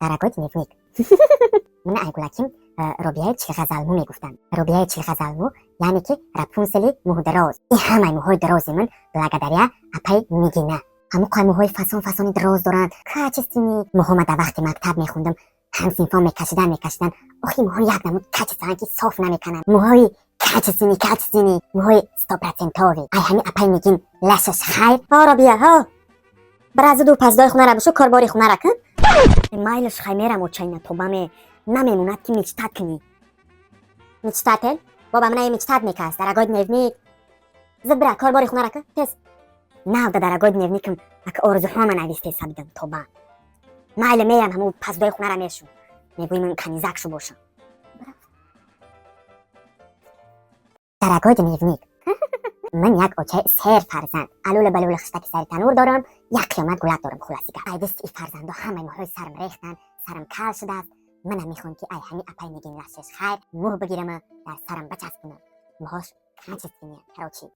Дорогой дневник. Мана айгулаким Робияи чилғазалмӯ мегуфтанд. Робияи чилғазалмӯ, яъне ки Рапунсели мӯҳдароз. И ҳамаи мӯҳои дарози ман благодаря апаи Нигина. Ҳамун қай мӯҳои фасон фасони дароз доранд, качественный. Мӯҳома дар вақти мактаб мехондам, ҳамсинфон мекашидан, мекашидан. Охи, мӯҳои як намуд качестван, ки соф намекананд. Мӯҳои качественный, качественный, мӯҳои стопроцентовый. Ай ҳами апаи Нигин лашаш хайр. Ҳо, Робия, ҳо. Бара, зуду паздои хунара бишу, корбори хунара кун. Майлаш, хай, мерам, очайна тобаме намемонад, ки мечтать кунӣ. Мечтатель? Боба, мана мечтать мекаст, дорогой дневник. Зуд бира, корбори хунара кун, тез. Навда, дорогой дневникам, ака орзуҳома навистеса бидам, тоба. Майле, мерам, ҳамун паздои хунара мешу. Мегӯи ман канизак шу бошам. Дорогой дневник. Ман як очаи сер фарзанд. Алула балула хиштаки сари танур дорам, як қиёмат гулак дорам, хулоси гап. Ай дасти и фарзандо ҳамаи мӯҳои сарам рехтанд, сарам кал шудааст. Манам мехоҳам, ки ай ҳами апаи Нигин лашаш хайр мӯҳ бигирама, дар сарам бачаспонам. Мӯҳош качественный, короче.